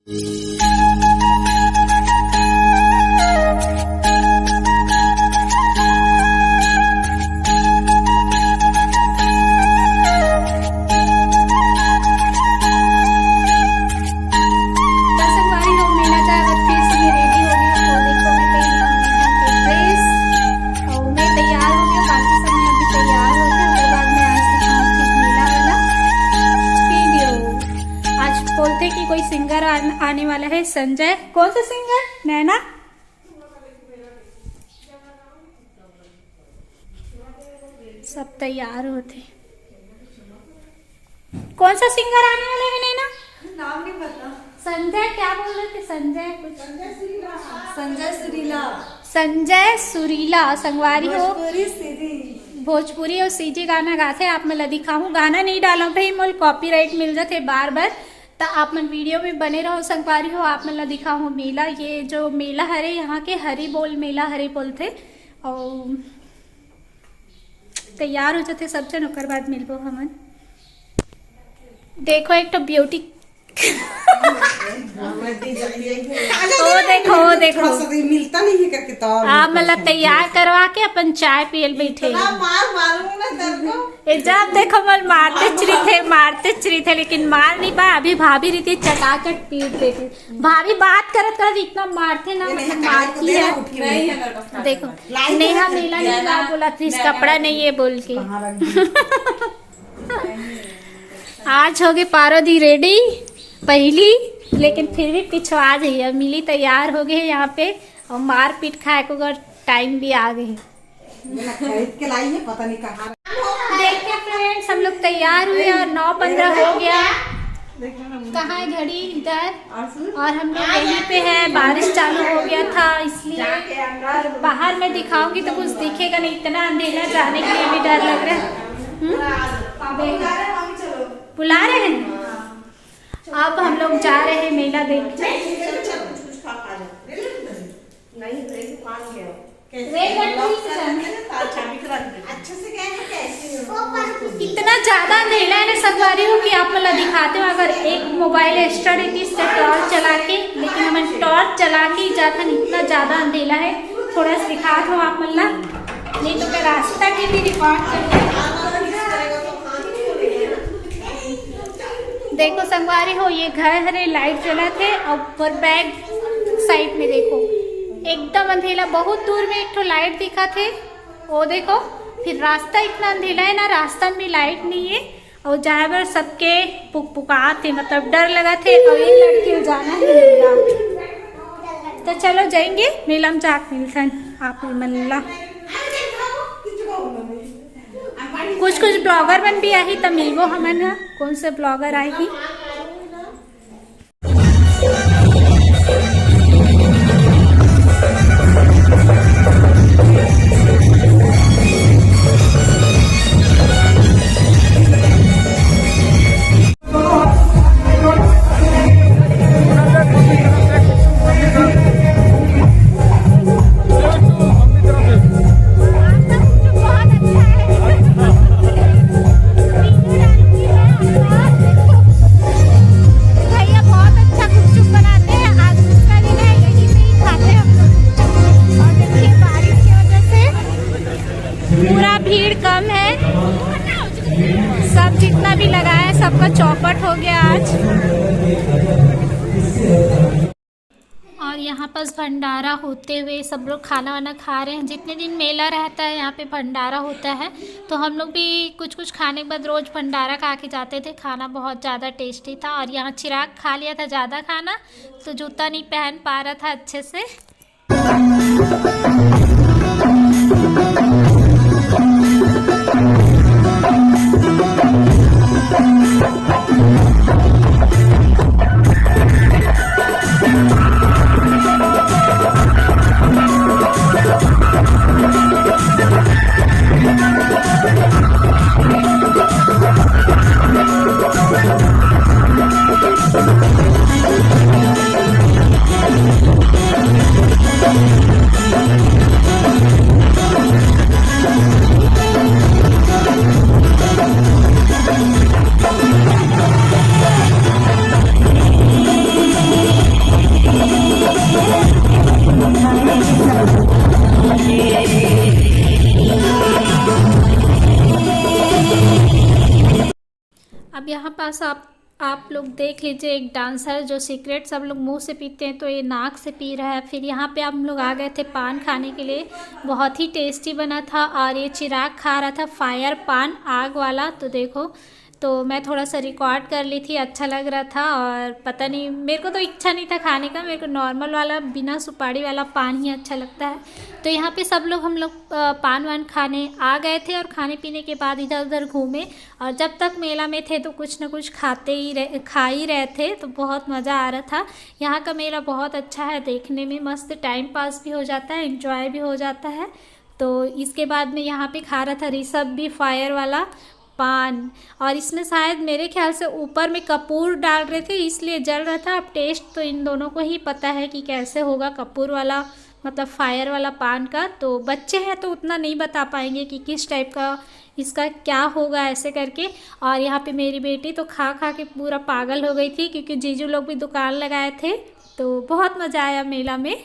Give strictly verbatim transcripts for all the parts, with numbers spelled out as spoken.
तो संगवारी हो, मेला जाए बर फिर से मैं रेडी हो गई हूँ। तो देखो, मैं पहनी हूँ नेहा के ड्रेस और मैं तैयार हो गई हूँ। बाकी सब मन अभी तैयार हो गए, ओकर बाद मैं आज दिखाऊँ फिर मेला वाला वीडियो। आज बोलथे कि कोई सिंगर आन-, आने वाला है, संजय। कौन सा सिंगर, नैना? सब तैयार होथे। कौन सा सिंगर आने वाला है, नैना? नाम नहीं पता। संजय, क्या बोल रहे थे? संजय कुछ। संजय सुरीला। संजय सुरीला, संगवारी हो। भोजपुरी सीधी। भोजपुरी और सीधी गाना गाथे। आप मन ला दिखाहूँ, गाना नहीं डालूँ भाई, मोल कॉपीराइट मिल जाथे बार बार। त आप मन वीडियो में बने रहो संगवारी हो। आप मन ला दिखाहूँ मेला, ये जो मेला हरे, यहाँ के हरि बोल मेला हरे बोलथे। और तैयार हो जाथे सब झन, ओकर बाद मिलबो हमन। देखो, एक ठो ब्यूटी। ओ देखो, ओ देखो। थोड़ा सा भी मिलता नहीं है करके तो आप मन ला तैयार करवा के अपन चाय पियल बैठे। इतना मार मारूंगी ना तेरे को। ए, जब देखो, मन मारते चरित है, मारते चरित है, लेकिन मार नहीं पाए। अभी भाभी रहिथे, चटाचट पीट देथे। भाभी बात करत करत इतना मारथे ना, ये मतलब, नेहा काहे को मारती दे है। रहा उठ के नहीं मेरे है मेरे पास। देखो, लाइन नेहा से मेला नहीं, क्या बोला, प्लीज, कपड़ा नहीं है बोल के। कहाँ रख दी? आज हो गए पारो दी रेडी पहली, लेकिन फिर भी पिछवा जाइए। मिली तैयार हो गए यहाँ पे, और मारपीट खाए को अगर टाइम भी आ गए। ये ना खरीद के लाई है, पता नहीं कहाँ। देखिए फ्रेंड्स, हम लोग तैयार हुए और नौ पन्द्रह हो गया। कहाँ है घड़ी? इधर। और हम लोग यहीं पे है, बारिश चालू हो गया था इसलिए। बाहर में दिखाऊंगी तो कुछ दिखेगा नहीं, इतना अंधेरा, जाने के लिए भी डर लग रहा है। हम्म? देखो। बुला रहे हैं। अब हम लोग जा रहे हैं मेला देखने। नहीं, ब्रेक मान गया। वे गट्टी से जाने। तार चाबी के रख दे। अच्छे से गए हैं, कैसे हो? इतना ज्यादा अंधेरा है ना संगवारी हो कि आप मन ला दिखाते हो। अगर एक मोबाइल एक्स्ट्रा रहती, इससे टॉर्च चला के, लेकिन हमन टॉर्च चला के ही जाथन। इतना ज्यादा अंधेरा है, थोड़ा सा दिखात हो आप मन ला, नहीं तो मैं रास्ता के भी रिकॉर्ड कर। देखो संगवारी हो, ये घर हरे, लाइट जलत हे, और ऊपर बैक साइड में देखो, एकदम अंधेला। बहुत दूर में एक ठो लाइट दिखत हे, वो देखो। फिर रास्ता इतना अंधेला है ना, रास्ता में लाइट नहीं है, और जाए बर सबके पुकपुकात हे, मतलब डर लगत हे। और ये लड़की जाना है मेला, तो चलो जाएंगे मेला में, जाके मिलथन आप मन ला। कुछ कुछ ब्लॉगर मन भी आही, त मिलबो हमन ह। कौन से ब्लॉगर आही? भैया बहुत अच्छा गुपचुप बनाते हैं। आज दूसरा दिन है, यहीं पे ही खाते हैं हम लोग। और देखिए, बारिश की वजह से पूरा भीड़ कम है। सब जितना भी लगा है, सबका चौपट हो गया आज। और यहाँ पास भंडारा होते हुए सब लोग खाना वाना खा रहे हैं। जितने दिन मेला रहता है, यहाँ पे भंडारा होता है, तो हम लोग भी कुछ कुछ खाने के बाद रोज भंडारा खा के जाते थे। खाना बहुत ज़्यादा टेस्टी था। और यहाँ चिराग खा लिया था ज़्यादा खाना, तो जूता नहीं पहन पा रहा था अच्छे से। पास आप आप लोग देख लीजिए, एक डांसर जो सिगरेट सब लोग मुंह से पीते हैं, तो ये नाक से पी रहा है। फिर यहाँ पे हम लोग आ गए थे पान खाने के लिए। बहुत ही टेस्टी बना था। और ये चिराग खा रहा था फायर पान, आग वाला। तो देखो, तो मैं थोड़ा सा रिकॉर्ड कर ली थी, अच्छा लग रहा था। और पता नहीं, मेरे को तो इच्छा नहीं था खाने का, मेरे को नॉर्मल वाला बिना सुपारी वाला पान ही अच्छा लगता है। तो यहाँ पे सब लोग, हम लोग पान वान खाने आ गए थे और खाने पीने के बाद इधर उधर घूमे। और जब तक मेला में थे तो कुछ ना कुछ खाते ही रह खा ही रहे थे। तो बहुत मज़ा आ रहा था। यहाँ का मेला बहुत अच्छा है देखने में, मस्त टाइम पास भी हो जाता है, एंजॉय भी हो जाता है। तो इसके बाद में यहाँ पे खा रहा था ऋषभ भी फायर वाला पान। और इसमें शायद मेरे ख्याल से ऊपर में कपूर डाल रहे थे, इसलिए जल रहा था। अब टेस्ट तो इन दोनों को ही पता है कि कैसे होगा कपूर वाला, मतलब फायर वाला पान का। तो बच्चे हैं तो उतना नहीं बता पाएंगे कि किस टाइप का इसका क्या होगा ऐसे करके। और यहाँ पे मेरी बेटी तो खा खा के पूरा पागल हो गई थी, क्योंकि जीजू लोग भी दुकान लगाए थे। तो बहुत मज़ा आया मेला में।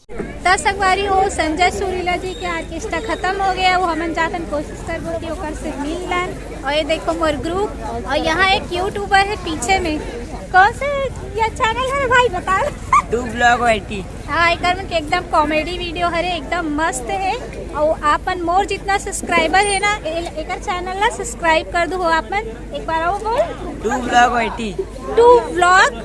त संगवारी हो, संजय सुरीला जी के ऑर्केस्ट्रा खत्म हो गया, वो हमन जातन कोशिश करबो कि ओकर से मिल लेन। और ये देखो मोर ग्रुप, और यहाँ एक यूट्यूबर है पीछे में। कौन से ये चैनल है भाई, बता? Two blog YT. हाँ, एकर मन के एकदम कॉमेडी वीडियो हरे, एकदम मस्त है। और आपन मोर जितना सब्सक्राइबर है ना, ए- एकर चैनल ला सब्सक्राइब कर दो हो आपन। एक बार आओ बोल। Two blog YT. Two blog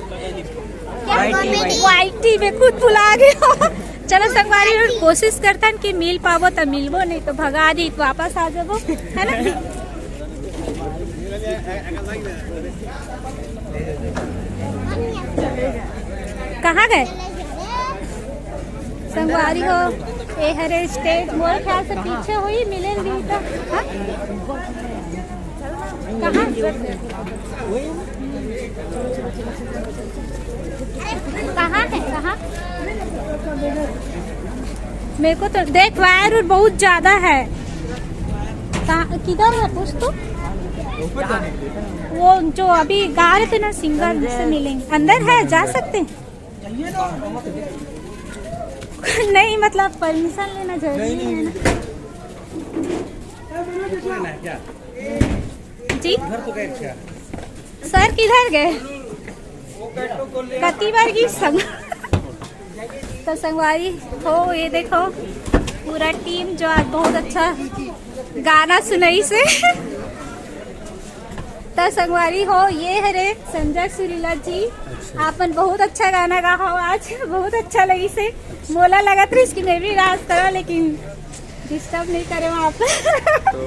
YT, YT. YT में खुद भुला गए हो। चलो संगवारी, कोशिश करतन कि मिल पाबो त मिलबो, नहीं तो भगा दी तो वापस आ जाबो, है ना? कहाँ गए संगवारी हो? ए हरे स्टेज, मोर ख्याल से पीछे हुई मिले नहीं तो। हाँ? कहाँ? कहाँ है? कहाँ? मेरे को तो देख, वायर बहुत ज्यादा है। कहाँ, किधर है पूछ तो? वो जो अभी गा रहे थे ना सिंगर, से मिलेंगे। अंदर है, जा सकते हैं? नहीं, मतलब परमिशन लेना जरूरी है ना। जी। सर किधर गए? कति बार की संग तो संगवारी हो, ये देखो पूरा टीम जो आज बहुत अच्छा गाना सुनाइस हे। त संगवारी हो, ये हरे संजय सुरीला जी। अच्छा। आपन बहुत अच्छा गाना गा हो आज, बहुत अच्छा लगिस हे। मोला लगत रहिस कि मैं भी डांस करा, लेकिन डिस्टर्ब नहीं करे वहाँ पर। तो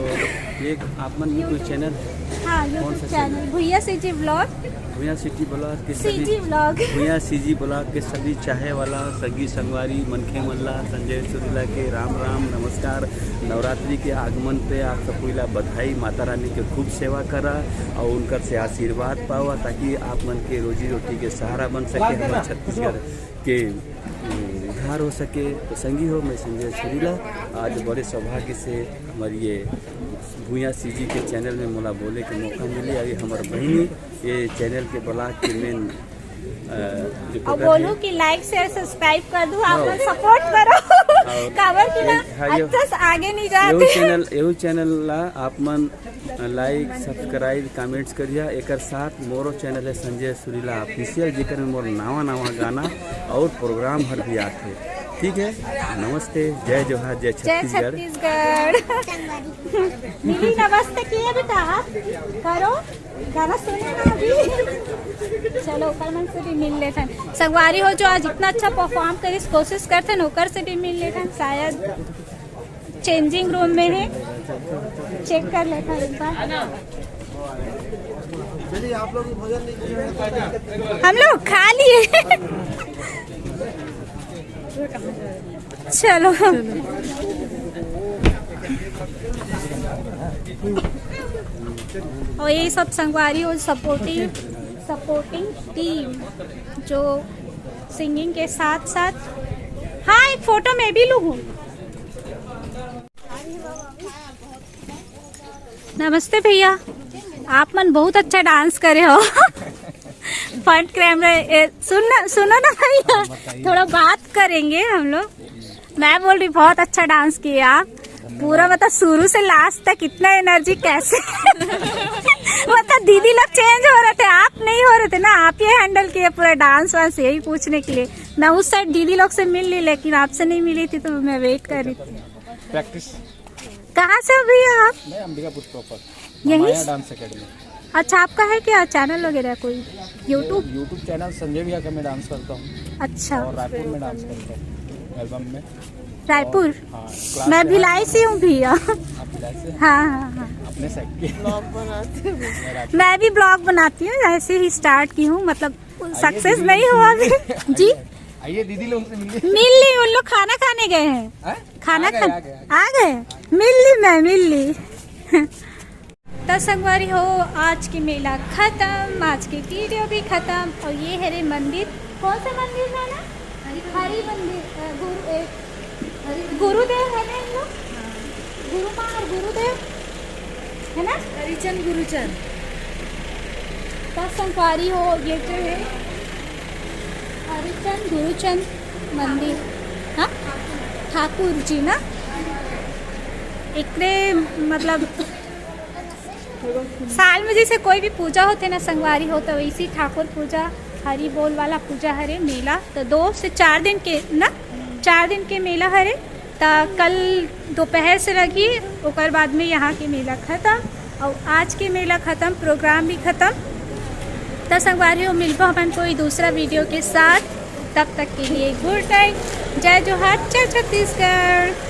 ये आप मन YouTube चैनल है? हाँ, YouTube चैनल भुइया सीजी ब्लॉग। भुइया सीजी ब्लॉग के सभी, सीजी ब्लॉग। भुइया सीजी ब्लॉग के सभी चाहे वाला संगी संगवारी मनखे मन ला संजय सुरीला के राम राम नमस्कार। नवरात्रि के आगमन पे आप सबको ला बधाई। माता रानी के खूब सेवा करा और उनकर से आशीर्वाद पावा, ताकि आप मन के रोजी रोटी के सहारा बन सके हमर छत्तीसगढ़ के उद्धार हो सके। तो संगी हो, मैं संजय सुरीला। आज बड़े सौभाग्य से हमर ये भुइया सीजी के चैनल में मोला बोले के मौका मिले। अभी हमर बहिनी ये चैनल के ब्लॉग के मेन, अ, जो और बोलू कि लाइक शेयर सब्सक्राइब कर दू, आप लोग सपोर्ट करो। काबर कि ना, अच्छा से आगे नहीं जाते। यहू चैनल, यहू चैनल ला आप मन लाइक, सब्सक्राइब, कमेंट्स करिया। एकर साथ मोरो चैनल है संजय सुरीला ऑफिशियल, जेकर में मोर नवा नवा गाना और प्रोग्राम हर भी आथे। ठीक है, नमस्ते, जय जोहार, जय छत्तीसगढ़। छत्तीसगढ़। मिली नमस्ते किए बेटा, करो गाना सुने ना अभी। चलो ओकर मन से भी मिल लेथन। संगवारी हो जो आज इतना अच्छा परफॉर्म करिस, कोशिश करथन ओकर से भी मिल लेथन। शायद चेंजिंग रूम में है, चेक कर लेता हूँ एक बार। हम लोग खा लिए। चलो। और ये सब संगवारी और सपोर्टिंग सपोर्टिंग टीम जो सिंगिंग के साथ साथ, हाँ एक फोटो मैं भी लूँ। नमस्ते भैया, आप मन बहुत अच्छा डांस करे हो। फ्रंट कैमरे, ए, सुन ना, सुनो ना भैया, थोड़ा बात करेंगे हम लोग। मैं बोल रही बहुत अच्छा डांस किए आप, पूरा मतलब शुरू से लास्ट तक इतना एनर्जी कैसे? मतलब दीदी लोग चेंज हो रहे थे, आप नहीं हो रहे थे ना, आप ये हैंडल किए पूरा डांस वांस, यही पूछने के लिए। मैं उस साइड दीदी लोग से मिल ली, लेकिन आपसे नहीं मिली थी, तो मैं वेट कर रही थी। प्रैक्टिस। कहाँ से हो भैया आप? मैं अंबिकापुर प्रॉपर। यहीं माया से? Dance academy. अच्छा, आपका है क्या चैनल वगैरह कोई? यूट्यूब? यूट्यूब चैनल संजय भैया का मैं डांस करता हूँ। अच्छा। और रायपुर में डांस करता हूँ एल्बम में। रायपुर? हाँ, क्लास मैं में भिलाई से हूँ भैया। आप भिलाई से? हाँ, हाँ, हाँ। अपने साइड के। ब्लॉग बनाते हैं। मैं भी ब्लॉग बनाती हूँ, ऐसे ही स्टार्ट की हूँ, मतलब सक्सेस दीदी। नहीं हुआ अभी। जी, आइए दीदी लोग से मिलिए। मिल ली, उन लोग खाना खाने गए हैं। हैं? खाना आ गए, खा आ गए, आ गए। आ गए, मिल ली मैं, मिल ली। तो संगवारी हो, आज के मेला खत्म, आज के वीडियो भी खत्म। और ये है रे मंदिर, कौन सा मंदिर है ना? हरि मंदिर, अ, गुरु ए, गुरुदेव है ना इन लोग? गुरु माँ और गुरुदेव है ना? हरिचंद गुरुचंद। तो संगवारी हो, ये जो है हरिचंद गुरुचंद मंदिर, हाँ, ठाकुर जी ना, एकरे मतलब साल में जैसे कोई भी पूजा होथे ना संगवारी हो, तो वैसी ठाकुर पूजा, हरि बोल वाला पूजा हरे मेला। तो दो से चार दिन के ना, चार दिन के मेला हरे। त कल दोपहर से लगी, ओकर बाद में यहाँ के मेला खत्म। और आज के मेला खत्म, प्रोग्राम भी खत्म। त संगवारी हो, मिलबो हमन कोई दूसरा वीडियो के साथ। तब तक के लिए गुड नाइट, जय जोहार, जय छत्तीसगढ़।